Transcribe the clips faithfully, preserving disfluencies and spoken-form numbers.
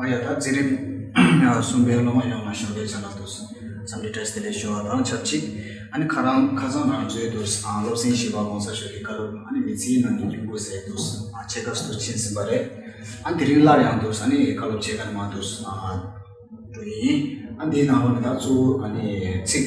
ཨ་ཡ་ད་འཛིན་རིམ་གསུམ་པའི་སློབ་མ་ཡོངས་ལ་ཞབས་པད་བརྟན་ལ་འདུག་སེ་འཚམས་འདྲི་བཀྲ་ཤིས་བདེ་ལེགས་ཞུ་བ་དང་ཆབས་ཅིག་ཨ་ནི་ཁ་རང་ཁ་སང་ང་ཚོའི་འདུག་སེ་སློབ་ཚན་བཞི་པ་གོང་ས་མཆོག་གི་བཀའ་སློབ་ཨ་ནི་མི་ཚེའི་ནང་གི་སྙིང་པོ་ཟེར་འདུག་སེ་ཆེ་ཁག་ཏུ་ཕྱིན་ཟིན་པ་རེད། ཨ་དེ་རིང་སླར་ཡང་འདུག་སེ་ཨ་ནི་བཀའ་སློབ་ཕྱེད་ཀ་ནང་འདུག་སེ་འགྲོ་ཡིན། ཨ་འདིའི་ནང་ལོགས་ནས་ད་གཙོ་བོ་ཨ་ནི་ཚིག་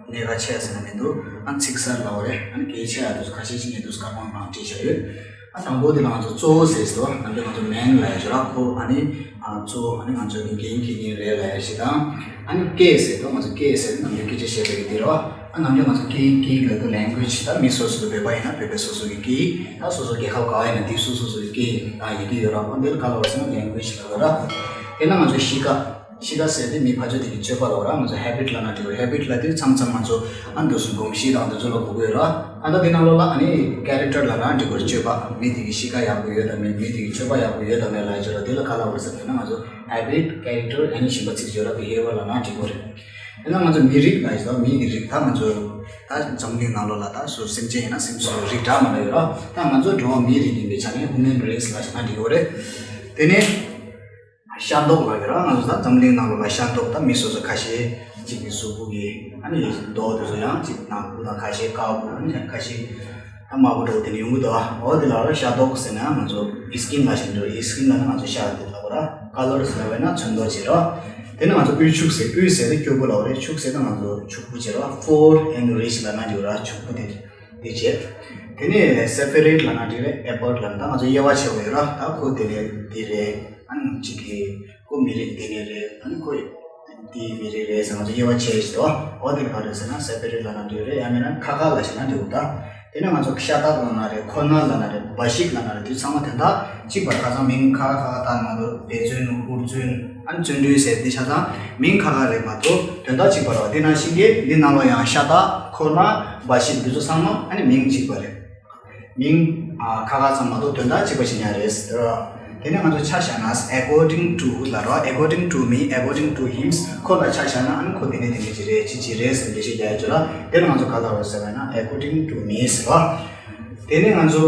གནད་འགག་ཆེ་ཟེར་ན་མི་འདུག་ཨ་ཚིག་གསར་ལ་བ་རེད། ཨ་ནི་གལ་ཆེ་ཡ་འདུག་སེ་ཁ་ཤས་ཤིག་ངས་འདུག་སེ་བཀའ་དགོངས་རང་བྲིས་བཞག་ཡོད། ཨ་དང་པོ་དེ་ལ་ང་ཚོ་གཙོ་བོ་ཟེར་སོ། ནམ་རྒྱུན་ང་ཚོ་མེན་ལབ་ཡ་ཅིག་ཡོད་ར། ཁོ་ཨ་ནི་ཨ་གཙོ་བོ་ཨ་ནི་ང་ཚོ་གི་འགན་འཁྱེར་མཁན་རེད་ལབ་ཡ་ཞིག་དང་། ཨ་ནི་སྐད་ཟེར་དུས་ང་ཚོ་སྐད་ཟེར་ནམ་རྒྱུན་སྐད་ཆ་བཤད་པའི་གི་དེ་རེད་བ། ཨ་ནམ་རྒྱུན་ང་ཚོ་སྐད་སྐད་ལབ་དུས་ལེང་གུ་ཨེ་ཇི་ད་མི་སོ་སོ་གི་བོད་པ་ཡིན་ན་བོད་པའི་སོ་སོ་གི་སྐད་ད་སོ་སོ་རྒྱལ་ཁབ་ག་བ་ཡིན་ན་དེ་སོ་སོ་སོ་གི་སྐད་ཡིན་ད་ཡི་གེ་ཡོད་ར། ཨ་འདིར་ག་ལ་བ་ཟེར་ན་ལེང་གུ་ཨེ་ཇི་ལབ་ཡོད་ར། དེ་ན་ང་ཚོ་གཤིས་ཀ་གཤིས་ཀ་ཟེར་དེ་མི་ཕར་ཕྱོགས་དེ་གི་སྤྱོད་པ་ལ་བ་ར། ང་ཚོ་ཧེ་བིཊ་ལབ་ན་དེ་ཧེ་བིཊ་ལབ་དུས་མཚམས་མཚམས་ང་ཚོ་ཨ་འདུག་སེ་གོམས་གཤིས་དང་འདི་ཚོ་ལ་གོ་གི་ཡོད་ར། ཨ་ད་དེ་ནང་ལོགས་ལ་ཨ་ནི་ཀེ་རེག་ཊར་ལབ་ན་འགྲིག་གི་རེད། སྤྱོད་པ་མི་དེ་གི་གཤིས་ཀ་ཡག་པོ་ཡོད་དམ་མེད། མི་དེ་གི་སྤྱོད་པ་ཡག་པོ་ཡོད་དམ་མེད་ལབ་ཡ་ཅིག་ཡོད་ར། དེ་ལ་ག་ལབ་དགོས་ཟེར་ན་ང་ཚོ་ཧེ་བིཊ་ཀེ་རེག་ཊར་ཨ་ནི་གཞན་པ་ཚིག་བརྗོད་ར་བི་ཧེ་བི་ཡར་ལབ་ན་འགྲིག་གི་རེད། དེ་ན་ང་ཚོ་མི་རིགས་ལབ་ཡ་ཅིག་མི་གི་རིགས་ད་ང་ཚོ་ད་འཛམ་གླིང་ནང་ལོགས་ལ་ད་སུ་སེམས་ཅན་ཡིན་ན་སེམས་སུ་རིགས་འདྲ་མ་འདྲ་ཡོད་ར། ད་ང་ཚོ་འགྲོ་བ་མིའི་རིགས་ཡིན་པའི་ཆ་ནས་ཧིའུ་མན་རེས་ལབ་ན་འགྲིག་གི་རེད། དེ་ནས་ཤ་མདོག་ལབ་ཡོད་ར། ང་ཚོ་ད་འཛམ་གླིང་ནང་ལོགས་ལ་ཤ་མདོག་ད་མི་སོ་སོ་ཁ་ཤས་གཅིག་གི་གཟུགས་པོ་གི་ཨ་ནི་མདོག་དེ་ཚོ་ཡང་གཅིག་ནག་པོ་དང་ཁ་ཤས་དཀར་པོ་ཨ་ནི་ཁ་ཤས་ད་དམར་པོ་འདྲ་བོ་དེ་འདྲ་ཡོང་གི་འདུག་འོ་དེ་ལ་ར་ཤ་མདོག་ཟེར་ན་ང་ཚོ་ཨི་སི་ཀིན་ལབ་བཞིན་འདུག་ཨི་སི་ཀིན་ལབ་ན་ང་ཚོ་ཤ་དེ་ལབ་དགོས་ར། ཀ་ལར་ཟེར་བས་ན་ཚོན་མདོག་བྱེད་ར། དེ་ནས་ང་ཚོ་དབུལ་ཕྱུག་ཟེར། དབུལ་ཟེར་ན་སྐྱོ་པོ་ལབ་རེད། ཕྱུག་ཟེར་ན་ང་ཚོ་ཕྱུག་པོ་བྱེད་ར། ཕོར་ཨེན་རིཆ་ལབ་ན་འགྲིག་ར། ཕྱུག་པོ་དེ། དེ་བྱས། དེ་ནས་སེ་པ་རེཊ་ལབ་ན་འགྲིག་རེད། ཨེ་པརཊ་ལབ་ན་ད་ང་ཚོ་དབྱེ་བ་ཕྱེ་བ་ཡོད་ར། ད་ཁོ་དེ་ནས་དེ་རེད། ཨ་ནི་གཅིག་གིས་ཁོ་མི་རིགས་དེ་ནས་རེད། ཨ་ནི་ཁོ་དེའི་མི་རིགས་རེད་ཟེར་ང་ཚོ་དབྱེ་བ་ཕྱེ་བཞིན་འདུག་འོ་དེ་ག་རེད་ཟེར་ན་སེ་པ་རེཊ་ལབ་ན་འགྲིག་རེད། ཡང་མིན་ན་ཁ་ཁ་ལབ་བཞིན་ན་འགྲིག་འདུག་དེ་ནས་ང་ཚོ་ཤ་སྟག་ལབ་ན་རེད། ཁོ་ན་ལབ་ན་རེད། འབའ་ཞིག་ལབ་ན་རེད། དེ་ཚང་མ་དོན་དག་གཅིག་པ། ཁ་སང་མིང་ཁ་ཁ་ཁ་ཁ་བཏགས་ན་འདུག་དཔེ་མཚོན་ཧུར་བརྩོན་ཨ་ནི་བརྩོན་འགྲུས་ཟེར་དེ་ཆ་ཚང་མིང་ཁ་ཁ་རེད་མ་གཏོགས་དོན་དག་གཅིག་པ་རེད་བ། དེ་ནང་བཞིན་གྱི་འདི་ནང་ལ་ཡང་ཤ་སྟག་ཁོ་ན་འབའ་ཞིག་འདི་ཚོ་ཚང་མ་ཨ་ནི་མིང་གཅིག་པ་རེད། མིང་ཨ་ཁ་ཁ་ཚང་མ་གཏོགས་དོན་དག་གཅིག་པ་ཞིག་ཡང་རེད་ཟེར་དེ་རེད་བ། དེ་ནས་ང་ཚོ་ཆ་བཞག་ན་according to ལབ་ར། according to me, according to him ཁོ་ལ་ཆ་བཞག་ན་ཨ་ནི་ཁོ་དེ་ནས་དེ་འདྲ་ཅིག་རེད། ཅི་ཅི་རེད་ཟེར་འགྲེལ་བཤད་རྒྱག་ཡ་ཅིག་ར། དེ་ལ་ང་ཚོ་ག་ལབ་རེད་ཟེར་བ་ན་according to me ཟེར་བ། དེ་ནས་ང་ཚོ་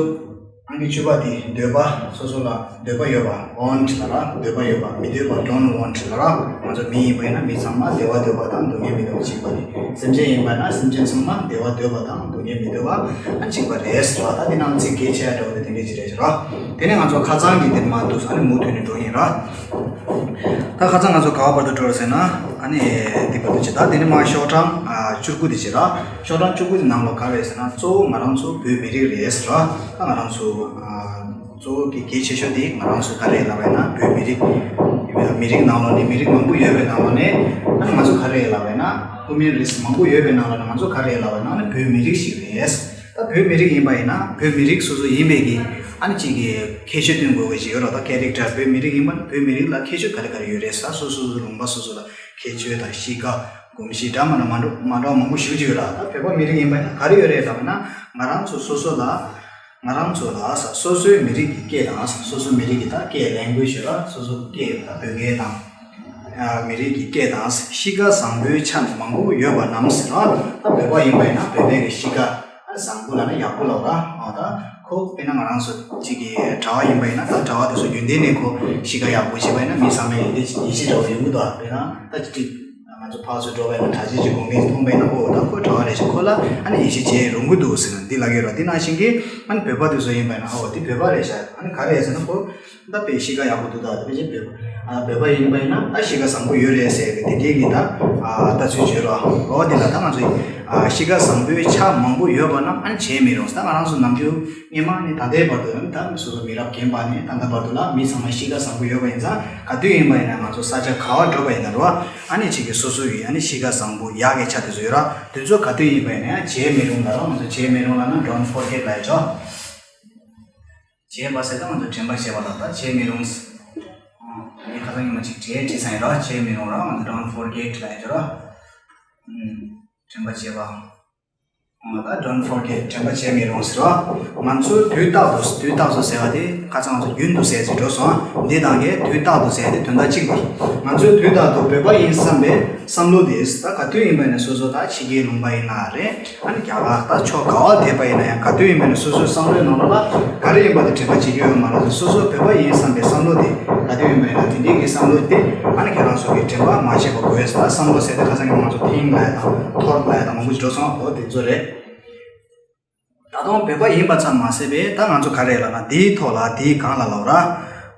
ཨང་ཀི་བཅུ་པ་དེ་འདོད་པ། སོ་སོ་ལ་འདོད་པ་ཡོད་པ། want ལབ་ར། འདོད་པ་ཡོད་པ། མི་འདོད་པ་don't want ལབ་ར། ང་ཚོ་མི་ཡིན་པ་ཡིན་ན་མི་ཚང་མ་བདེ་བ་འདོད་པ་དང་སྡུག་བསྔལ་མི་འདོད་པ་གཅིག་པ་རེད། སེམས་ཅན་ཡིན་པ་ན་སེམས་ཅན་ཚང་མ་བདེ་བ་འདོད་པ་དང་སྡུག་བསྔལ་མི་འདོད་པ་ཨ་གཅིག་པ་རེད་ཟེར་བ། ད་དེ་ནང་ཚིག་གལ་ཆེ་ཡ་འདྲ་བོ་དེ་དེ་འདྲས་ཅིག་རེད་ཟེར་བ། དེ་ནས་ང་ཚོ་ཁ་སང་གི་དེ་མ་འདུག་ཨ་ནི་མུ་མཐུད་ནས་འགྲོ་ཡིན་ར། ད་ཁ་སང་ང་ཚོ་ག་བ་བར་དུ་འགྲོ་ར་ཟེར་ན་ཨ་ནི་དེ་བར་དུ་བྱེད། ད་དེ་ནས་མ་ཤོག་གྲངས་ཨ་བཅུ་དགུ་དེ་བྱེད་ར། ཤོག་གྲངས་བཅུ་དགུ་དེ་ནང་ལོགས་ག་རེ་རེད་ཟེར་ན་གཙོ་བོ་ང་རང་ཚོ་བོད་མི་རིགས་རེད་ཟེར་ར། ད་ང་རང་ཚོ་ཨ་གཙོ་བོ་གི་གལ་ཆེ་ཤོས་དེ་ང་རང་ཚོ་ག་རེ་ལབ་པ་ཡིན་ན་བོད་མི་རིགས། མི་རིགས་ནང་ལོགས་ནས་མི་རིགས་མང་པོ་ཡོད་པའི་ནང་ལོགས་ནས་ཨ་ནི་ང་ཚོ་ག་རེ་ལབ་པ་ཡིན་ན་ཧུ་མན་རེས་མང་པོ་ཡོད་པའི་ནང་ལོགས་ནས་ང་ཚོ་ག་རེ་ལབ་པ་ཡིན་ན་ཨ་ནི་བོད་མི་རིགས་ཤིག་རེད། ད་བོད་མི་རིགས་ཡིན་པ་ཡིན་ན་བོད་མི་རིགས་སོ་སོ་ཡིན་པའི་གི་ཨ་ནི་གཅིག་གི་ཁྱད་ཆོས་སྟོན་དགོས་པ་ཅིག་ཡོད་རེད། ད་ཁེ་རེག་ཊར་བོད་མི་རིགས་ཡིན་པ་ན་བོད་མི་རིགས་ལ་ཁྱད་ཆོས་ག་རེ་ག་རེ་ཡོད་རེད་ཟེར་སོ་སོ་སོ་ལུང་པ་སོ་སོ་ལ་ཁྱད་ཆོས་དང་གཤིས་ཀ་གོམས་གཤིས་འདྲ་མི་འདྲ་མ་འདྲ་མ་འདྲ་མང་པོ་ཞེ་པོ་ཅིག་ཡོད་རེད། ད་བོད་པ་མི་རིགས་ཡིན་པ་ཡིན་ན་ག་རེ་ཡོད་རེད་ལབ་ན་ང་རང་ཚོ་སོ་སོ་ལ་ང་རང་ཚོ་ལ་ཟེར་སོ་སོའི་མི་རིགས་ཀྱི་སྐད་དང་ཟེར་སོ་སོའི་མི་རིགས་ཀྱི་ད་སྐད་ལེང་གུ་ཨེ་ཇི་ལ་སོ་སོ་སྐད་ད་བོད་སྐད་དང་། མི་རིགས་ཀྱི་སྐད་དང་གཤིས་ཀ་བཟང་པོའི་ཆ་མང་པོ་ཡོད་པ་རྣམས་ཟེར་ར། ད་བོད་པ་ཡིན་པ་ཡིན་ན་བོད་པའི་གི་གཤིས་ཀ་བཟང་པོ་ལབ་ན་ཡག་པོ་ལབ་ར། ཨ་ད་ཁོ་དཔེར་ན་ང་རང་ཚོ་གཅིག་གི་གྲྭ་བ་ཡིན་པ་ཡིན་ན་ད་གྲྭ་བ་དེ་ཚོ་རྒྱུན་ལྡན་ནས་ཁོ་གཤིས་ཀ་ཡག་པོ་བྱེད་པ་ཡིན་ན་མི་ཚང་མས་ཡིད་ཆེས་ཡིད་ཆེས་འདྲ་བོ་ཡོང་གི་འདུག་དཔེར་ན་ད་གཅིག་ང་ཚོ་ཕར་ཚུར་འགྲོ་བ་ཡིན་ན་གྲྭ་ཆས་ཀྱི་གོང་ནས་མཐོང་པ་ཡིན་ན་ཨོ་ད་ཁོ་གྲྭ་བ་རེད་ཤག་ཁོ་ལ་ཨ་ནི་ཡིད་ཆེས་བྱེད་རུང་གི་འདུག་ཟེར་ན་འདི་ལབ་ཀྱི་ཡོད་ར། འདི་ནང་བཞིན་གྱི་ཨ་ནི་བོད་པ་དེ་ཚོ་ཡིན་པ་ཡིན་ན་ཨོ་འདི་བོད་པ་རེད་ཤག་ཨ་ནི་ག་རེ་ཟེར་ན་ཁོ། ད་དཔེ་གཤིས་ཀ་ཡག་པོ་འདུག་ད་དཔེ་ཆ་བོད་པ་ཨ་བོད་པ་ཡིན་པ་ཡིན་ན་ད་གཤིས་ཀ་བཟང་པོ་ཡོད་རེད་ཟེར་བའི་དེ་འདྲའི་གི་ད་ཨ་ལྟ་ཚུལ་བརྗོད་རོགས། འོ་དེ་ལ་ད་ང་ཚོ་ཨ་གཤིས་ཀ་བཟང་པོའི་ཆ་མང་པོ་ཡོད་པ་རྣམས་ཨ་ནི་བྱེད་མི་རུང་། ད་ང་རང་ཚོ་ནམ་རྒྱུན་སྔོན་མ་ནས་ད་ལྟའི་བར་དུ་ད་སོ་སོ་མི་རབས་རྒན་པ་ནས་ད་ལྟ་བར་དུ་ལ་མི་ཚང་མ་གཤིས་ཀ་བཟང་པོ་ཡོད་པ་ཡིན་ཙང་ག་དུས་ཡིན་པ་ཡིན་ན་ང་ཚོ་ས་ཆ་ག་བ་འགྲོ་བ་ཡིན་ན་རོ་ཨ་ནི་གཅིག་གི་སོ་སོ་ཡི་ཨ་ནི་གཤིས་ཀ་བཟང་པོ་ཡག་གི་ཆ་དེ་ཚོ་ཡོད་ར། དེ་ཚོ་ག་དུས་ཡིན་པ་ཡིན་ན་ཡང་བྱེད་མི་རུང་ལ་རོ། ང་ཚོ་བྱེད་མི་རུང་ལ་ན་don't forget ལབ་ཡ་ཆོ། བྱེད་པ་ཟེར་ད་ང་ཚོ་དྲན་པ་བྱེད་པ་ལ་ད་བྱེད་མི་རུང་། ངས་ཁ་སང་ཉི་མ་གཅིག་བྲིས་བྲིས་ཚར་ཡིན་ར། བྱེད་མི་རུང་ར། ང་ཚོ་don't forget ལབ་ཡ་ཅོ་ར། དྲན་པ་བྱེད་པ། ད་don't forget དྲན་པ་བྱེད་མི་རུང་ཟེར་ར། ང་ཚོ་དུས་རྟག་ཏུ་དུས་རྟག་ཏུ་ཟེར་བ་དེ་ཁ་སང་ང་ཚོ་རྒྱུན་དུ་ཟེར་ཟེར་འགྲོ་སོང་། འདི་དང་གི་དུས་རྟག་ཏུ་ཟེར་དེ་དོན་དག་གཅིག་པ། ང་ཚོས་དུས་རྟག་ཏུ་བོད་པ་ཡིན་བསམ་པའི་བསམ་བློ་དེ་ད་ག་དུས་ཡིན་པ་ཡིན་ན་སོ་སོ་ད་ཕྱི་རྒྱལ་ལུང་པ་ཡིན་ན་རེད། ཨ་ནི་རྒྱ་གར་ད་ཕྱོགས་ག་བ་བསྡད་པ་ཡིན་ན་ཡང་ག་དུས་ཡིན་པ་ཡིན་ན་སོ་སོའི་བསམ་བློའི་ནང་ལོགས་ལ་ག་རེ་ཡིན་པ་དེ་དྲན་པ་བྱེད་རྒྱུ་ཡོད་མ་རེད། སོ་སོ་བོད་པ་ཡིན་བསམ་པའི་བསམ་བློ་དེ་ ག་དུས་ཡིན་པ་ཡིན་ན་དེ་འདྲའི་གི་བསམ་བློ་དེ་ཨ་ནི་ཁྱེད་རང་ཚོ་གི་དྲན་པ་མ་བརྗེད་པ་དགོས་ཡོད་ཟེར། བསམ་བློ་ཟེར་དེ་ཁ་སང་གི་ང་ཚོ་ཐིང་ལབ་ཡ་དང་ཐོར་ལབ་ཡ་དང་མང་པོ་ཞིག་འགྲོ་སོང་། འོ་དེ་ཚོ་རེད། ད་དུང་བོད་པ་ཡིན་པ་ཙམ་མ་ཟད་པའི་ད་ང་ཚོ་ག་རེ་ལབ་ན་དེའི་ཐོག་ལ་དེའི་སྒང་ལ་ལབ་ར།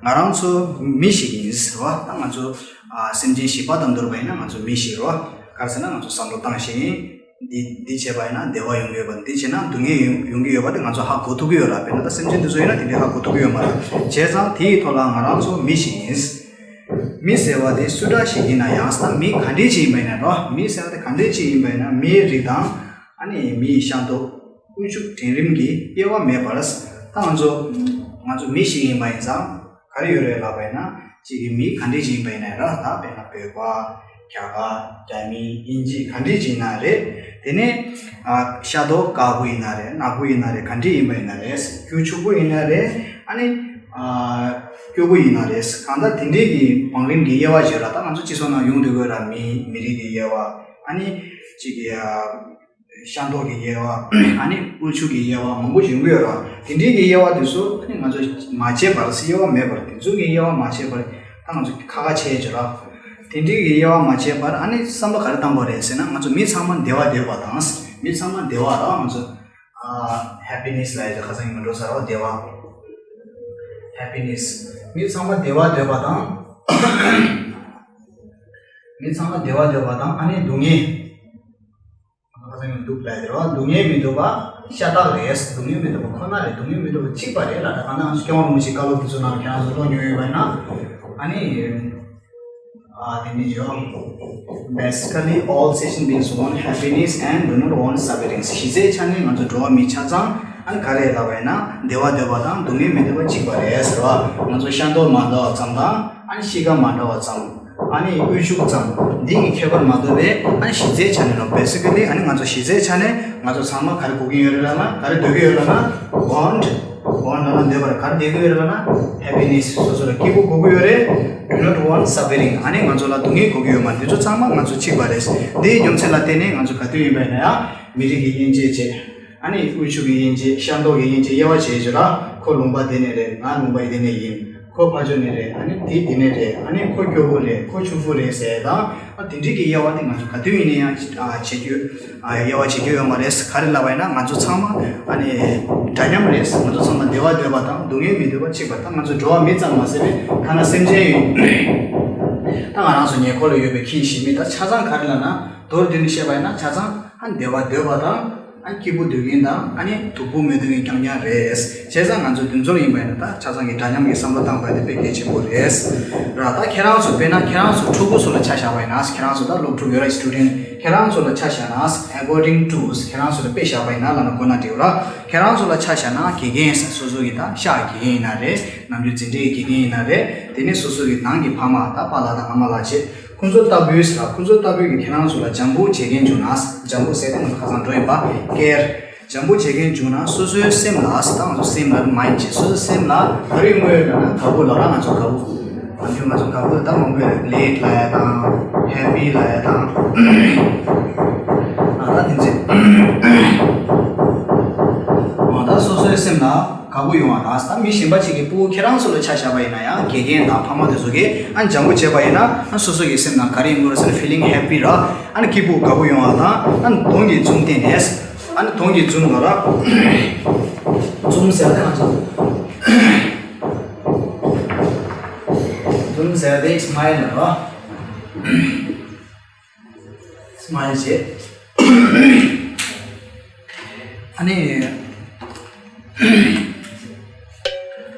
ང་རང་ཚོ་མི་ཞིག་ཡིན་ཟེར་བ། ད་ང་ཚོ་ཨ་སེམས་ཅན་བྱིས་པ་དང་བསྡུར་བ་ཡིན་ན་ང་ཚོ་མི་ཞིག་རེད་བ། ག་རེ་ཟེར་ན་ང་ཚོ་བསམ་བློ་བཏང་ཞིག་ཡིན། འདི་འདི་བྱས་པ་ཡིན་ན་བདེ་བ་ཡོང་གི་ཡོད་པ། འདི་བྱས་ན་སྡུག་བསྔལ་ཡོང་ཡོང་གི་ཡོད་པ་དེ་ང་ཚོ་ཧ་གོ་ཐུབ་ཀྱི་ཡོད་ར། དཔེར་ན་ད་སེམས་ཅན་འདི་ཚོ་ཡིན་ན་དེ་འདྲའི་ཧ་གོ་ཐུབ་ཀྱི་ཡོད་མ་རེད། བྱས་ཙང་དེའི་ཐོག་ལ་ང་རང་ཚོ་མི་ཞིག་ཡིན། མི་ཟེར་བ་དེ་སུ་འདྲ་ཞིག་ཡིན་ན་ཡང་། ད་མི་ག་འདྲས་ཅིག་ཡིན་པ་ཡིན་ན་རོ། མི་ཟེར་བ་དེ་ག་འདྲས་ཅིག་ཡིན་པ་ཡིན་ན་མིའི་རིགས་དང་ཨ་ནི་མིའི་ཤ་མདོག་དབུལ་ཕྱུག་འགྲན་རིམ་གྱི་དབྱེ་བ་མེད་པར། ད་ང་ཚོ་ང་ཚོ་མི་ཞིག་ཡིན་པ་ཡིན་ཙང་ག་རེ་ཡོད་རེད་ལབ་པ་ཡིན་ན། གཅིག་གི་མི་ག་འདྲས་ཅིག་ཡིན་པ་ཡིན་ན་ར། ད་དཔེར་ན་བོད་པ། རྒྱ་གར། རྒྱ་མི། དབྱིན་ཇི་ག་འདྲས་ཅིག་ཡིན་ན་རེད། དེ་ནས་ཨ་ཤ་མདོག་དཀར་པོ་ཡིན་ན་རེད། ནག་པོ་ཡིན་ན་རེད། ག་འདྲས་ཡིན་པ་ཡིན་ན་རེད། རྒྱུ་ཕྱུག་པོ་ཡིན་ན་རེད། ཨ་ནི་ཨ་སྐྱོ་པོ་ཡིན་ན་རེད། གང་ལྟར་དེ་འདྲས་ཀྱི་བང་རིམ་གྱི་དབྱེ་བ་ཞིག་ར། ད་ང་ཚོ་སྤྱི་ཚོགས་ནང་ཡོང་སྡོད་དགོས་ར། མི་མི་རིགས་ཀྱི་དབྱེ་བ། ཨ་ནི་གཅིག་གི་ཨ་ཤ་མདོག་གི་དབྱེ་བ། ཨ་ནི་དབུལ་ཕྱུག་གི་དབྱེ་བ་མང་པོ་ཞིག་ཡོང་གི་ཡོད་ར། དེ་འདྲའི་གི་དབྱེ་བ་དེ་ཚོ་ཨ་ནི་ང་ཚོ་མ་བརྗེད་པར། དབྱེ་བ་མེད་པར་དེ་ཚོ་གི་དབྱེ་བ་མ་བརྗེད་པར་ད་ང་ཚོ་ཁ་ཁ་བྱས་བྱས་ར། དེ་འདྲའི་གི་དབྱེ་བ་མ་བརྗེད་པར་ཨ་ནི་བསམ་བློ་ག་རེ་བཏང་དགོས་རེད་ཟེར་ན། ང་ཚོ་མི་ཚང་མ་བདེ་བ་འདོད་པ་དང་། མི་ཚང་མ་བདེ་བ་ར། ང་ཚོ་ཨ་ཧེ་པི་ནེ་སི་ལབ་ཡ་དེ་ཁ་སང་ཡིན་མ་འགྲོ་ས་ར། བདེ་བ། ཧེ་པི་ནེ་སི། མི་ཚང་མ་བདེ་བ་འདོད་པ་དང་། མི་ཚང་མ་བདེ་བ་འདོད་པ་དང་ཨ་ནི་སྡུག་བསྔལ། ཁ་སང་ཡང་སྡུག་ལབ་དེ་རེད་བ། སྡུག་བསྔལ་མི་འདོད་པ་ཤ་སྟག་རེད། སྡུག་བསྔལ་མི་འདོད་པ་ཁོ་ན་རེད། སྡུག་བསྔལ་མི་འདོད་པ་གཅིག་པ་རེད་ལབ། ད་ག་ན་སྐྱབས་མགོན་རིན་པོ་ཆེའི་བཀའ་སློབ་དེ་ཚོ་ནང་ལ་ཁྱེད་རང་ཚོ་ཀློག་མྱོང་ཡོད་པ་ཡིན་ན། ཨ་ནི་ཨ་དེ་འདྲ་ཡོད། Basically, all sentient beings want happiness and do not want sufferings. གཞི་རྩའི་ཆ་ནས་ང་ཚོ་འགྲོ་བ་མི་ཆ་ཚང་ཨ་ནི་ག་རེ་ལབ་པ་ཡིན་ན། བདེ་བ་འདོད་པ་དང་སྡུག་བསྔལ་མི་འདོད་པ་གཅིག་པ་རེད་ཟེར་བ། ང་ཚོ་ཤ་མདོག་མ་འདྲ་བ་ཙམ་དང་ཨ་ནི་གཤིས་ཀ་མ་འདྲ་བ་ཙམ། ཨ་ནི་དབུལ་ཕྱུག་ཙམ་འདི་གི་ཁྱད་པར་མ་གཏོགས་པའི་ཨ་ནི་གཞི་རྩའི་ཆ་ནས་ལ། Basically ཨ་ནི་ང་ཚོ་གཞི་རྩའི་ཆ་ནས་ང་ཚོ་ཚང་མ་ག་རེ་དགོས་ཀྱི་ཡོད་རེད་ལབ་ན། ག་རེ་འདོད་ཀྱི་ཡོད་ལབ་ན། Want, want ལབ་ན་འདོད་པ་རེད། ག་རེ་འདོད་ཀྱི་ཡོད་རེད་ལབ་ན། Happiness སོ་སོ་ལ་སྐྱིད་པོ་དགོས་ཀྱི་ཡོད་རེད། Do not want suffering ཨ་ནི་ང་ཚོ་ལ་སྡུག་བསྔལ་དགོས་ཀྱི་ཡོད་མ་རེད། འདི་ཚོ་ཚང་མ་ང་ཚོ་གཅིག་པ་རེད། འདིའི་རྒྱུ་མཚན་ལ་བརྟེན་ནས་ང་ཚོ་ག་དུས་ཡིན་པ་ཡིན་ན་ཡང་མི་རིགས་ཀྱི་དབྱེ་འབྱེད་བྱེད། ཨ་ནི་དབུལ་ཕྱུག་གི་དབྱེ་འབྱེད། ཤ་མདོག་གི་དབྱེ་འབྱེད། དབྱེ་བ་འབྱེད་བྱེད་ར། ཁོ་ལུང་པ་འདི་ནས་རེད། ང་ལུང་པ་འདི་ནས་ཡིན། ཁོ་ཕར་ཕྱོགས་ནས་རེད། ཨ་ནི་དེ་འདི་ནས་རེད། ཨ་ནི་ཁོ་སྐྱོ་པོ་རེད། ཁོ་ཕྱུག་པོ་རེད་ཟེར་དང་། ཨ་དེ་འདྲའི་གི་དབྱེ་བ་དེ་ང་ཚོ་ག་དུས་ཡིན་ན་ཡང་ཨ་བྱེད་རྒྱུ་ཨ་དབྱེ་བ་འབྱེད་རྒྱུ་ཡོད་མ་རེད། ག་རེ་ལབ་པ་ཡིན་ན་ང་ཚོ་ཚང་མ་ཨ་ནི་འདྲ་མཉམ་རེད། ང་ཚོ་ཚང་མ་བདེ་བ་འདོད་པ་དང་སྡུག་བསྔལ་མི་འདོད་པ་གཅིག་པ། ད་ང་ཚོ་འགྲོ་བ་མི་ཙམ་མ་ཟད་པའི་ཐ་ན་སེམས་ཅན་ཡོད། ད་ང་རང་ཚོ་ཉེ་འཁོར་ལ་ཡོད་པའི་ཁྱི་ཞིག་མི་དང་ཆ་ཚང་ག་རེ་ལབ་ན། མདོར་བསྡུས་ནས་བཤད་པ་ཡིན་ན་ཆ་ཚང་ཨ་བདེ་བ་འདོད་པ་དང་། ཨ་སྐྱིད་པོ་འདོད་མཁན་དང་། ཨ་ནི་སྡུག་པོ་མི་འདོད་མཁན་རྐྱང་རྐྱང་རེད། བྱས་ཙང་ང་ཚོ་དེ་ཚོ་ལ་ཡིན་པ་ཡིན་ན་ད་ཆ་ཚང་གི་འདྲ་མཉམ་གྱི་བསམ་བློ་བཏང་པ་དེ་དཔེ་གལ་ཆེན་པོ་རེད་ར། ད་ཁྱེད་རང་ཚོ་དཔེར་ན་ཁྱེད་རང་ཚོ་ཕྲུ་གུ་ཚོ་ལ་ཆ་བཞག་པ་ཡིན་ན། ཁྱེད་རང་ཚོ་ད་སློབ་ཕྲུག་ཡོད་ར། Student ཁྱེད་རང་ཚོ་ལ་ཆ་བཞག་ན། According to ཁྱེད་རང་ཚོ་ལ་དཔེ་བཞག་པ་ཡིན་ན་ལབ་ན་དགོས་ན་འགྲིག་ར། ཁྱེད་རང་ཚོ་ལ་ཆ་བཞག་ན་དགེ་རྒན་སོ་སོ་གི་ད་ཤག་དགེ་རྒན་ཡིན་ན་རེད། ནམ་རྒྱུན་འཛིན་གྲྭའི་དགེ་རྒན་ཡིན་ན་རེད། དེ་ནས་སོ་སོ་གི་ནང་གི་ཕ་མ་ད་པཱ་ལགས་དང་ཨ་མ་ལགས་བྱས། ཁོང་ཚོ་ལྟ་བུའི་ཟེར་ལ། ཁོང་ཚོ་ལྟ་བུའི་གི་ཁྱེད་རང་ཚོ་ལ་འཇམ་པོ་བྱེད་མཁན་བྱུང་ན། འཇམ་པོ་ཟེར་དེ་ང་ཚོ་ཁ་སང་འགྲོ་ཡིན་པ། ཀེར། འཇམ་པོ་བྱེད་མཁན་བྱུང་ན་སོ་སོའི་སེམས་ལ་ཟེར། ད་ང་ཚོ་སེམས་ལ་མ་ཡིན་བྱས། སོ་སོའི་སེམས་ལ་ག་རེ་དངོས་ཡོད་ལབ་ན་དགའ་པོ་ལབ་ར། ང་ཚོ་དགའ་པོ། ང་ཚོ་དགའ་པོ་ད་མང་པོ་ཡོད་རེད། Glad ལབ་ཡ་དང་། Happy ལབ་ཡ་དང་། ཨ་ད་དེ་ཚོ། ཨ་ད་སོ་སོའི་སེམས་ལ་དགའ་པོ་ཡོང་བ་དང་། ད་མི་གཞན་པ་ཅིག་གིས་སྤུ་གུ་ཁྱེད་རང་ཚོ་ལ་ཆ་བཞག་པ་ཡིན་ན་ཡང་། དགེ་རྒན་དང་ཕ་མ་དེ་ཚོ་གིས་ཨ་འཇམ་པོ་བྱས་པ་ཡིན་ན། ཨ་སོ་སོ་གི་སེམས་ནང་ག་རེ་ཡོང་གི་རེད་ཟེར་ན། Feeling happy ར། ཨ་ནི་སྐྱིད་པོ་དགའ་པོ་ཡོང་བ་དང་། ཨ་ནི་གདོང་གི་འཛུམ་བསྟན་ནས། ཨ་ནི་གདོང་གི་འཛུམ་ལ་ར། འཛུམ་ཟེར་ཏེ་ང་ཚོ་འཛུམ་ཟེར་ཏེ་smile ལ་ར། Smile བྱེད། ཨ་ནི་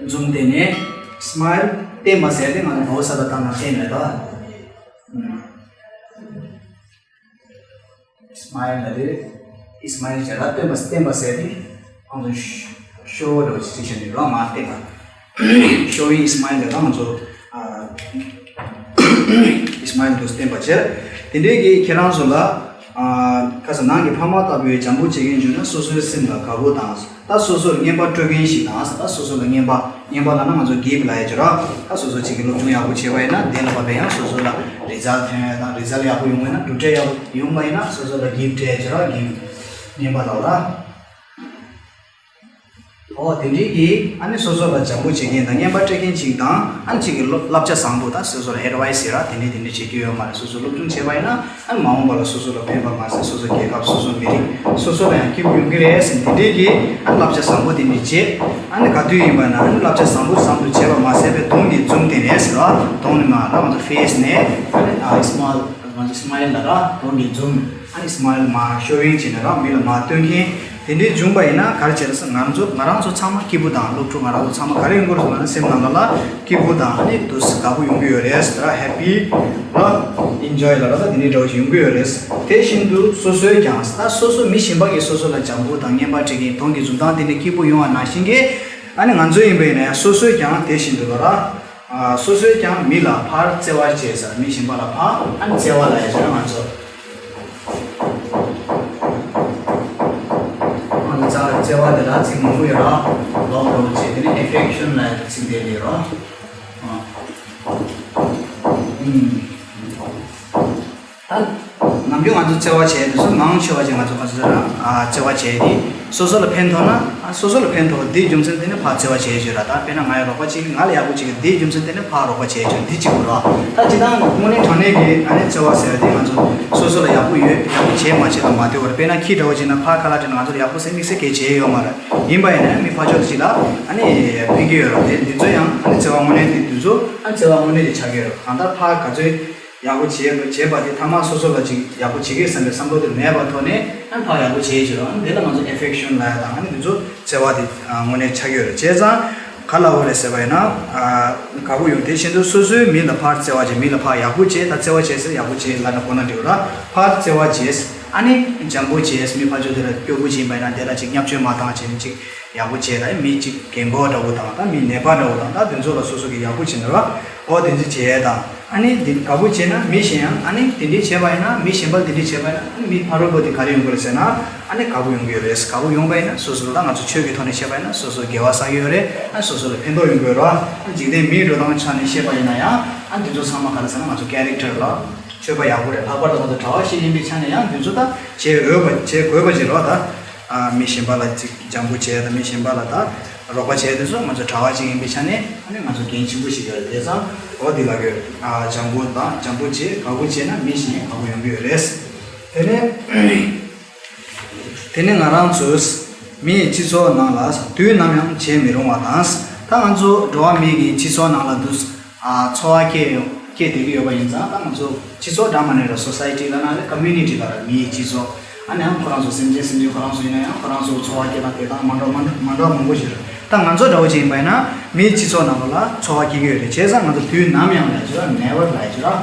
འཛུམ་བསྟན་ནས་smile བསྟན་པ་ཟེར་ཏེ་ང་ཚོ་བོད་ས་ལ་བཏང་ན་བསྟན་མེད་དོ། Smile ལ་རེད། Smile བྱས་ལ་བསྟན་པ། བསྟན་པ་ཟེར་ཏེ་ང་ཚོ་ཤོ་ལ་ཅི་བྱས་ནས་རང་མ་བསྟན་པ། Showing smile ལ་ང་ཚོ་ཨ་smile དུ་བསྟན་པ་བྱས། དེ་འདྲའི་གི་ཁྱེད་རང་ཚོ་ལ་ཨ་ཁ་ས་ནང་གི་ཕ་མ་ལྟ་བུའི་འཇམ་པོ་བྱེད་མཁན་བྱུང་ན་སོ་སོའི་སེམས་ལ་དགའ་པོ་དང་། ད་སོ་སོར་རྔན་པ་སྤྲོད་མཁན་ཞིག་དང་། ད་སོ་སོ་ལ་རྔན་པ། རྔན་པ་ལབ་ན་ང་ཚོ་gift ལབ་ཡ་ཅིག་ར། ད་སོ་སོ་གཅིག་གིས་སློབ་སྦྱོང་ཡག་པོ་བྱས་པ་ཡིན་ན་དེ་ལ་བབས་པའི་ཡང་སོ་སོ་ལ་result ཐོན་ཡ་དང་། result ཡག་པོ་ཡོང་བ་ཡིན་ན། གྲུབ་འབྲས་ཡག་པོ་ཡོང་བ་ཡིན་ན་སོ་སོ་ལ་gift སྤྲད་ཡ་ཅིག་ར། gift རྔན་པ་ལབ་ར། ཨོ་དེ་འདྲའི་གི་ཨ་ནི་སོ་སོ་ལ་སྦྱང་བོ་བྱེད་མཁན་དང་རྔན་པ་སྤྲད་མཁན་ཅིག་དང་ཨ་ནི་ཅིག་གི་བསླབ་བྱ་བཟང་པོ་དང་སོ་སོ་ལ་ཨེ་ཌི་ཝའི་སི་ཟེར་ར་དེ་འདྲའི་དེ་འདྲའི་བྱེད་རྒྱུ་ཡོད་མ་རེད། སོ་སོ་སློབ་སྦྱོང་བྱས་པ་ཡིན་ན། ཨ་ནི་མ་འོངས་པ་ལ་སོ་སོ་ལ་ཕན་པ་མ་ཟད་སོ་སོ་རྒྱལ་ཁབ་སོ་སོ་མི་རིགས་སོ་སོ་ལ་ཡང་སྐྱིད་པོ་ཡོང་གི་རེད་ཟེར་དེ་འདྲའི་གི་ཨ་ནི་བསླབ་བྱ་བཟང་པོ་དེ་འདྲ་བྱེད། ཨ་ནི་ག་དུས་ཡིན་པ་ན་ཨ་ནི་བསླབ་བྱ་བཟང་པོ་བཟང་དུ་བྱས་པ་མ་ཟད་པའི་གདོང་གི་འཛུམ་དེ་ནས་ཟེར་བ་གདོང་ནས་མ་ལ་ང་ཚོ་ཕེ་སི་ནས་ཨ་ནི་ཨ་སི་མ་ལ་ང་ཚོ་སི་མ་ལ་ར་གདོང་གི་འཛུམ་ཨ་ནི་སི་མ་ལ་མ་ཤོ་ཝིང་བྱས་ནས་ར་མི་ལ་མ་སྟོན་མཁན་དེ་འདྲའི་བྱུང་པ་ཡིན་ན་ག་རེ་བྱས་ན་ང་ཚོ་ང་རང་ཚོ་ཚང་མ་སྐྱིད་པོ་དང་སློབ་ཕྲུག་ང་རང་ཚོ་ཚང་མ་ག་རེ་ཡོང་གི་རེད་ཟེར་ན་སེམས་ནང་ལ་ལ་སྐྱིད་པོ་དང་ཨ་ནི་དུ་དགའ་པོ་ཡོང་གི་ཡོད་རེད་ཟེར་ར་ཧེ་པི་ར་ཨིན་ཇོའི་ལ་ར་ད་དེ་འདྲའི་འདྲ་བོ་ཞིག་ཡོང་གི་ཡོད་རེད། དེ་བཞིན་དུ་སོ་སོས་ཀྱང་ད་སོ་སོ་མི་གཞན་པ་གིས་སོ་སོ་ལ་སྦྱང་བོ་དང་རྔན་པ་སྤྲད་མཁན་གདོང་གི་འཛུམ་མདངས་དེ་འདྲ་སྐྱིད་པོ་ཡོང་བ་ནང་བཞིན་གྱི་ཨ་ནི་ང་ཚོ་ཡིན་པ་ཡིན་ན་ཡང་སོ་སོས་ཀྱང་དེ་བཞིན་དུ་ལ་ར། ཨ། སོ་སོས་ཀྱང་མི་ལ་ཕར་བརྩེ་བ་བྱེད་ཟེར་མི་གཞན་པ་ལ་ཕར་ཨ་ནི་བརྩེ་བ་ལབ་ཡ་བྱས་ན་ང་ཚོ། ཨ་ནི་རྩ་བར་བརྩེ་བ་དེ་ལ་ཚིག་མང་པོ་ཡོད་ར། ལོག་འགྲོ་བྱེད་དེ་ནི་ཨེ་ཕེག་ཤོན་ལབ་ཡ་ཚིག་དེ་ལས་རོ། ཨ། ཨུམ། ད་ནམ་རྒྱུན་ང་ཚོ་བརྩེ་བ་བྱས་དུས་སུ་མང་ཆེ་བ་ཅིག་ང་ཚོ་ག་ཚོད་ར་ཨ་བརྩེ་བ་བྱས་ཏེ་སོ་སོ་ལ་ཕན་ཐོགས་ན་ཨ་སོ་སོ་ལ་ཕན་ཐོགས་དེའི་རྒྱུ་མཚན་དེ་ནི་ཕར་བརྩེ་བ་བྱས་བྱོས་ར། ད་དཔེར་ན་ང་ཡི་རོགས་པ་ཅིག་ང་ལ་ཡག་པོ་བྱེད་ཀྱི་དེའི་རྒྱུ་མཚན་དེ་ནི་ཕར་རོགས་པ་བྱས་བྱོས་འདི་གཅིག་པུ་ར། ད་སྤྱིར་བཏང་དངོས་གནས་དྲང་གནས་ཀྱི་ཨ་ནི་བརྩེ་བ་ཟེར་བ་དེ་ང་ཚོ་སོ་སོ་ལ་ཡག་པོ་ཡོད་ཡག་པོ་བྱས་མ་བྱས་ལ་མ་ལྟོས་པར་དཔེར་ན་ཁྱི་འདྲ་བོ་ཅིག་ན་ཕར་ཁ་ལག་སྤྲད་ན་ང་ཚོ་ལ་ཡག་པོ་ཟེར་དམིགས་བསལ་གལ་ཆེ་ཡོད་མ་རེད། ཡིན་པ་ཡིན་ན་མི་ཕར་ཕྱོགས་ཅིག་ལ་ཨ་ནི་ཕན་གྱི་ཡོད་ར། དེ་འདི་ཚོ་ཡང་ཨ་ནི་བརྩེ་བ་དངོས་གནས་དེ་དུས་ཚོད་ཨ་བརྩེ་བ་དངོས་གནས་དེ་ཆགས་ཀྱི་ཡོད་ར། གང་ལྟར་ཕར་ག་ཚོད། ཡག་པོ་བྱེད་དགོས་བྱེད་པ་དེ་ཐ་མག་སོ་སོ་ལ་ཅིག་ཡག་པོ་བྱེད་ཀྱི་བསམ་པའི་བསམ་བློ་དེ་མེད་པ་ཐོག་ནས་ཨ་ཕར་ཡག་པོ་བྱེད་ཀྱི་རེད། ཨ་འདི་ལ་ང་ཚོ་ཨེ་ཕེག་ཤོན་ལབ་ཡ་དང་ཨ་ནི་འདི་ཚོ་བརྩེ་བ་དེ་དངོས་གནས་ཆགས་ཀྱི་ཡོད་རེད། བྱས་ཙང་ག་ལ་འོ་རེད་ཟེར་བ་ཡིན་ན་དགའ་པོ་ཡོང་དེ་བཞིན་དུ་སོ་སོའི་མི་ལ་ཕར་བརྩེ་བ་བྱེད། མི་ལ་ཕར་ཡག་པོ་བྱེད། ད་བརྩེ་བ་བྱེད་ཟེར་ཡག་པོ་བྱེད་ལབ་ན་གོ་ན་འགྲིག་ར། ཕར་བརྩེ་བ་བྱེད། ཨ་ནི་སྦྱང་པོ་བྱེད། མི་ཕར་ཕྱོགས་དེ་ལ་སྐྱོ་པོ་བྱེད་པ་ཡིན་ན་དེ་ལ་ཅིག་བརྙས་བཅོས་མ་བཏང་བྱས་ནས་ཅིག་ཡག་པོ་བྱས། ད་མི་གཅིག་རྒན་པོ་འདྲ་བོ་དང་ད་མི་ནད་པ་འདྲ་བོ་དང་ད་དེ་ཚོ་ལ་སོ་སོ་གི་ཡག་པོ་བྱེད་ན་ར། ཨོ་དེ་ཚོ་བྱས་དང་ཨ་ནི་དེ་དགའ་པོ་བྱས་ན་མི་གཞན་ཡང་ཨ་ནི་དེ་འདྲའི་བྱས་པ་ཡིན་ན་མི་གཞན་པ་དེ་འདྲའི་བྱས་པ་ཡིན་ན་ཨ་ནི་མི་ཕ་རོལ་པོ་དེ་ག་རེ་ཡོང་གི་རེད་ཟེར་ན་ཨ་ནི་དགའ་པོ་ཡོང་གི་ཡོད་རེད། དགའ་པོ་ཡོང་པ་ཡིན་ན་སོ་སོ་ལ་ད་ང་ཚོ་ཆོས་ཀྱི་ཐོག་ནས་བཤད་པ་ཡིན་ན་སོ་སོ་དགེ་བ་བསགས་ཀྱི་ཡོད་རེད། ཨ་ནི་སོ་སོ་ལ་ཕན་ཐོགས་ཡོང་གི་ཡོད་རེད། ཨ་ནི་འཇིག་རྟེན་མིའི་འགྲོ་སྟངས་ཆ་ནས་བཤད་པ་ཡིན་ན་ཡང་ཨ་ནི་དེ་ཚོ་ཚང་མ་ག་རེ་ཟེར་ན་ང་ཚོ་ཀེ་རེག་ཊར་ལ་སྤྱོད་པ་ཡག་པོ་རེད། ལྷག་པར་དུ་ང་ཚོ་གྲྭ་བ་ཞིག་ཡིན་པའི་ཆ་ནས་ཡང་དེ་ཚོ་ད་བྱེད་འོས་པ་བྱེད་དགོས་པ་ཅིག་རེད་བ། ད། ཨ། མི་གཞན་པ་ལ་ཅིག་སྦྱང་པོ་བྱས་དང་མི་གཞན་པ་ལ་ད་རོགས་པ་བྱས་དུས་སུ་ང་ཚོ་གྲྭ་བ་ཅིག་ཡིན་པའི་ཆ་ནས་ཨ་ནི་ང་ཚོ་འགན་ཆེན་པོ་ཞིག་ཡོད་རེད། དེ་ཙང་འོ་འདི་ལ་གི་ཨ་སྦྱང་པོ་དང་སྦྱང་པོ་བྱས་དགའ་པོ་བྱས་ན་མི་གཞན་ཡང་དགའ་པོ་ཡོང་གི་ཡོད་རེད། དེ་ནས་དེ་ནས་ང་རང་ཚོས་མིའི་སྤྱི་ཚོགས་ནང་ལ་དུས་ནམ་ཡང་བྱེད་མི་རུང་བ་དང་ད་ང་ཚོ་འགྲོ་བ་མི་གི་སྤྱི་ཚོགས་ནང་ལ་འདུག་ཨ། འཚོ་བ་སྐྱེལ་སྐྱེལ་བསྡད་ཀྱི་ཡོད་པ་ཡིན་ཙང་ད་ང་ཚོ་སྤྱི་ཚོགས་འདྲ་མ་འདྲ་ར་སོ་སའི་ཊི་ལབ་ན་རེད། ཀོ་མུ་ནི་ཊི་ལབ་ར་མིའི་སྤྱི་ཚོགས། ཨ་ནི་ཡང་ཁོ་རང་ཚོ་སེམས་ཅན་སེམས་ཅན་ཁོ་རང་ཚོ་ཡིན་ན་ཡང་ཁོ་རང་ཚོ་འཚོ་བ་སྐྱེལ་སྟངས་སྐྱེལ་སྟངས་མ་འདྲ་མ་འདྲ་མ་འདྲ་མང་པོ་ཞིག་རེད། ད་ང་ཚོ་འདྲ་བོ་ཅིག་ཡིན་པ་ཡིན་ན་མིའི་སྤྱི་ཚོགས་ནང་ལོགས་ལ་འཚོ་བ་སྐྱེལ་གྱི་ཡོད་རེད། བྱས་ཙང་ང་ཚོ་དུས་ནམ་ཡང་ལབ་ཀྱི་ར་ནེ་ཝར་ལབ་ཀྱི་ར།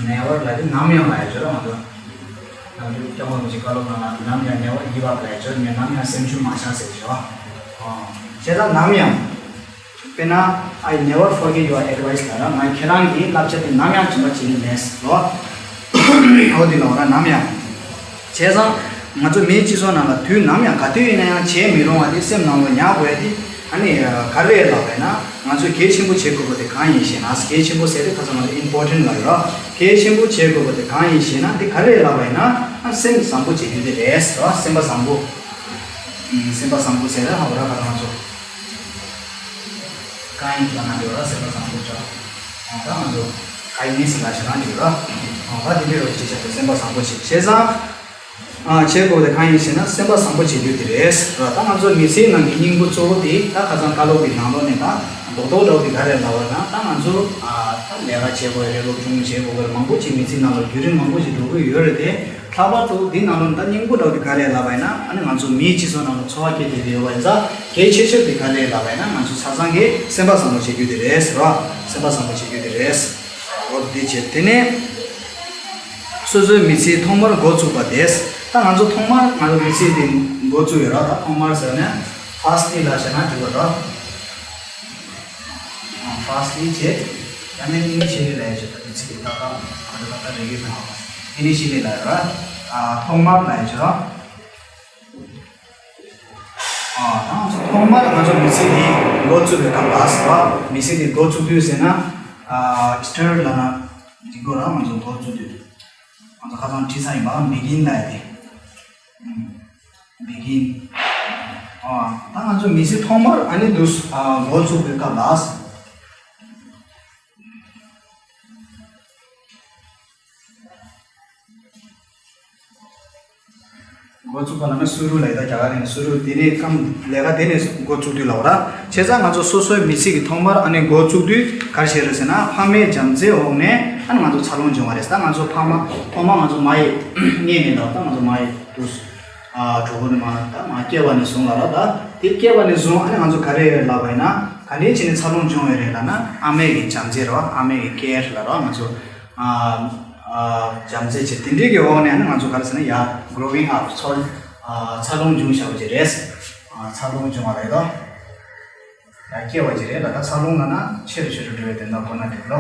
ནེ་ཝར་ལབ་དུས་ནམ་ཡང་ལབ་ཀྱི་ར། ང་ཚོ་ནམ་རྒྱུན་སྐྱབས་མགོན་རིན་པོ་ཆེ་བཀའ་སློབ་ནང་ལ་ནམ་ཡང་never give up ལབ་ཀྱི་ར། ནམ་ཡང་སེམས་ཤུགས་མ་ཆག་ཟེར་གྱི་ར། བྱས་ཙང་ནམ་ཡང་། དཔེར་ན། I never forget your advice ལབ་ར། ང་ཁྱེད་རང་གི་བསླབ་བྱ་དེ་ནམ་ཡང་དྲན་པ་བརྗེད་ཀྱི་མེད་ཟེར་རོ། འོ་དེ་ལབ་ར་ནམ་ཡང་། བྱས་ཙང་ང་ཚོ་མིའི་སྤྱི་ཚོགས་ནང་ལ་དུས་ནམ་ཡང་ག་དུས་ཡིན་ན་ཡང་བརྗེད་མི་རུང་བ་དེ་སེམས་ནང་ལ་ཉར་དགོས་ཡ་དེ་ཨ་ནི་ག་རེ་ལབ་པ་ཡིན་ན་ང་ཚོས་གལ་ཆེན་པོ་བྱེད་དགོས་པ་དེ་གང་ཡིན་ཞེ་ན། གལ་ཆེན་པོ་ཟེར་དེ་ཁ་སང་ང་ཚོ་important ལབ་ཡོད་ར། གལ་ཆེན་པོ་བྱེད་དགོས་པ་དེ་གང་ཡིན་ཞེ་ན་དེ་ག་རེ་ལབ་པ་ཡིན་ན་ཨ་སེམས་བཟང་པོ་བྱེད་རྒྱུ་དེ་རེད་ཟེར་བ། སེམས་པ་བཟང་པོ། སེམས་པ་བཟང་པོ་ཟེར་ད་ཧ་གོ་ར། ཁ་སང་ང་ཚོ། གང་ཡིན་ལབ་ན་འདི་བ་སེམས་པ་བཟང་པོ་བྱ། ད་ང་ཚོ་ཁ་ཡིན་ཟེར་ལ་ཞེ་ན་འདི་ར། ད་འདི་འདྲའི་རོ་ཅི་བྱ་དེ་སེམས་པ་བཟང་པོ་ཞིག་བྱས་ཙང་། བྱེད་དགོས་དེ་གང་ཡིན་ཟེར་ན་སེམས་པ་བཟང་པོ་བྱེད་རྒྱུ་དེ་རེད་ར། ད་ང་ཚོ་མི་ཚེའི་ནང་གི་སྙིང་པོ་གཙོ་བོ་དེ་ད་ཁ་སང་བཀའ་སློབ་ཀྱི་ནང་ལོགས་ནས་ད་རྡོག་རྡོག་འདྲ་བོ་དེ་ག་རེ་ལབ་པ་ན་ད་ང་ཚོ་ད་ལས་ཀ་བྱེད་དགོས་རེད། སློབ་སྦྱོང་བྱེད་དགོས་རེད། མང་པོ་ཅིག་མི་ཚེའི་ནང་ལ་བརྒྱུད་རིམ་མང་པོ་ཅིག་འགྲོ་གི་ཡོད་རེད་དེ། ལྷག་པར་དུ་འདི་ནང་ལོགས་ད་སྙིང་པོ་འདྲ་བོ་དེ་ག་རེ་ལབ་པ་ཡིན་ན་ཨ་ནི་ང་ཚོ་མིའི་སྤྱི་ཚོགས་ནང་ལ་འཚོ་བ་སྐྱེལ་བསྡད་དེ་ཡོད་པ་ཡིན་ཙང་གལ་ཆེ་ཤོས་དེ་ག་རེ་ལབ་པ་ཡིན་ན་ང་ཚོ་ཆ་ཚང་གི་སེམས་པ་བཟང་པོ་བྱེད་རྒྱུ་དེ་རེད་ཟེར་བ། སེམས་པ་བཟང་པོ་བྱེད་རྒྱུ་དེ་རེད། འོ་དེ་བྱས་དེ་ནས་སོ་སོའི་མི་ཚེའི་ཐོག་མར་འགོ་བཙུགས་པ་དེ། ད་ང་ཚོ་ཐོག་མར་ང་ཚོ་མི་ཚེ་དེ་འགོ་བཙུགས་ཡོད་ར། ད་ཐོག་མར་ཟེར་ན་ཕར་སི་ཊི་ལབ་བྱས་ན་འགྲིག་གི་ར། ཕར་སི་ཊི་བྱས། ད་ནི་ཨི་ནི་ཤི་ལི་ལབ་ཡ་བྱས། ད་དེ་ཚིག་ད་ད་ད་ད་ད་རེ་གི་ད་ཨི་ནི་ཤི་ལི་ལབ་ཡ་ར། ཐོག་མར་ལབ་ཡ་བྱས་ར། ཨ། ད་ང་ཚོ་ཐོག་མར་ང་ཚོ་མི་ཚེ་འདི་འགོ་བཙུགས་པའི་སྐབས་ལ་ཟེར་བ། མི་ཚེ་འདི་འགོ་བཙུགས་དུས་ཟེར་ན། ཨ། སི་ཊར་ལབ་ན་འགྲིག་གོ་ར། ང་ཚོ་འགོ་བཙུགས་དུས། ང་ཚོ་ཁ་སང་བྲིས་ཚར་ཡིན་པ། བྷི་གིན་ལབ་ཡ་དེ། བྷི་གིན། ད་ང་ཚོ་མི་ཚེ་ཐོག་མར་ཨ་ནི་འདུག་ཨ་འགོ་བཙུགས་པའི་སྐབས་ལ། འགོ་བཙུགས་པ་ལ་ནི་སུ་རུ་ལ་ཡི་ད་རྒྱ་གར་ནས་སུ་རུ་དེ་ནས་ཀམ་ལས་ཀ་དེ་ནས་འགོ་བཙུགས་དུས་ལ་འོ་ར། བྱས་ཙང་ང་ཚོ་སོ་སོའི་མི་ཚེ་གི་ཐོག་མར་ཨ་ནི་འགོ་བཙུགས་དུས་ག་རེ་བྱས་རེད་ཟེར་ན། ཕ་མའི་བྱམས་བརྩེའི་འོག་ནས་ཨ་ནི་ང་ཚོ་འཚར་ལོངས་བྱུང་བ་རེད། ད་ང་ཚོ་ཕ་མ་ཐོག་མ་ང་ཚོ་མ་ཡི་མངལ་ནས་ལ་ད་ང་ཚོ་མ་ཡི་དུས་ཨ་གྲོགས་པོ་ནི་མ་ད་མ་སྐྱེ་བ་ནས་བཟུང་ལ་ར། ད་དེ་སྐྱེ་བ་ནས་བཟུང་ཨ་ནི་ང་ཚོ་ག་རེ་ལབ་པ་ཡིན་ན། ག་འདྲས་བྱས་ནས་འཚར་ལོངས་བྱུང་བ་རེད་ལབ་ན། ཨ་མའི་གི་བྱམས་བརྩེ་ར། ཨ་མའི་གི་ཀེར་ལ་ར། ང་ཚོ་ཨ་ཨ་བྱམས་བརྩེ་བྱེད་དེ་འདྲས་ཀྱི་འོག་ནས་ཨ་ནི་ང་ཚོ་ག་རེ་ཟེར་ན། ཡ་growing up ཚོར་ཨ་འཚར་ལོངས་བྱུང་བཞག་པ་ཅིག་རེད། ཨ་འཚར་ལོངས་བྱུང་བ་རེད་དོ། ཡ་སྐྱེ་བ་ཅིག་རེད་ལ། ད་འཚར་ལོངས་ལ་ན་ཆེ་རུ་ཆེ་རུ་འགྲོ་བའི་དོན་དག་ཁོ་ན་རེད་དོ།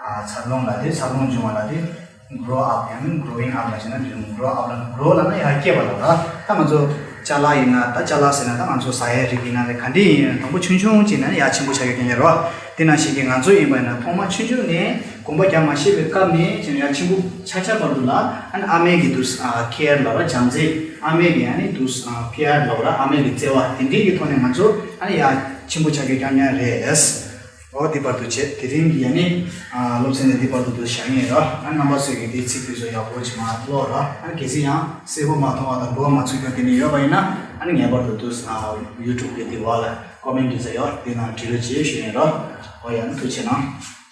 ཨ་འཚར་ལོངས་ལ་དེ་འཚར་ལོངས་བྱུང་བ་ལ་དེ་grow up ཡང་ན་growing up ལ་བྱས་ན་འགྲིག grow up ལ་grow ལ་ན་ཡ་སྐྱེ་བ་ལ་ར། ད་ང་ཚོ་ཅ་ལག་ཡིན་ན་ད་ཅ་ལག་ཟེར་ན་ད་ང་ཚོ་ཟ་ཡའི་རིགས་ཡིན་ན་རེད། ག་འདྲས་ཡིན་ན་དང་པོ་ཆུང་ཆུང་ཅིག་ནས་ཡ་ཆེན་པོ་ཆགས་ཡོད་མཁན་ཡོད་ར། དེ་ནང་བཞིན་གྱི་ང་ཚོ་ཡིན་པ་ཡིན་ན་ཐོག་མ་ཆུང་ཆུང་ནས་གོམ་པ་རྒྱག་མ་ཤེས་པའི་སྐབས་ནས་བྱས་ན་ཡ་ཆེན་པོ་ཆགས་ཆགས་བར་དུ་ལ་ཨ་ནི་ཨ་མའི་གི་དུས་ཨ་ཀེར་ལ་ར། བྱམས་བརྩེ། ཨ་མའི་གི་ཨ་ནི་དུས་ཨ་ཀེར་ལ་ར། ཨ་མའི་གི་བརྩེ་བ་དེ་འདྲས་ཀྱི་ཐོག་ནས་ང་ཚོ་ཨ་ནི་ཡ་ཆེན་པོ་ཆགས་ཡོད་རྐྱང་རྐྱང་རེད། འོ་དེ་བར་དུ་བྱས། དེ་རིང་གི་ཡ་ནི་ཨ་སློབ་ཚན་ནི་འདི་བར་དུ་དུ་བཞག་ངེས་ར། ཨ་རྣམ་པ་ཚོས་ཀྱི་འདིའི་ཚིག་དེ་ཚོ་ཡག་པོ་ཅིག་མ་ཀློག་ར། ཨ་གལ་སྲིད་ཡང་གསལ་པོ་མ་མཐོང་བ་དང་གོ་བ་མ་ཚུད་མཁན་དེ་འདྲས་ཡོད་པ་ཡིན་ན་ཨ་ནི་ངེས་པར་དུ་དུ་ཨ་YouTube གི་འདི་བ་ལ་ཀོ་མེན་ཊི་ཟེར་ཡོད། དེ་ནང་འབྲི་རོགས་བྱེད་ཞུ་ཡིན་ར། འོ་ཡ་ནི་ཐུགས་རྗེ་གནང་།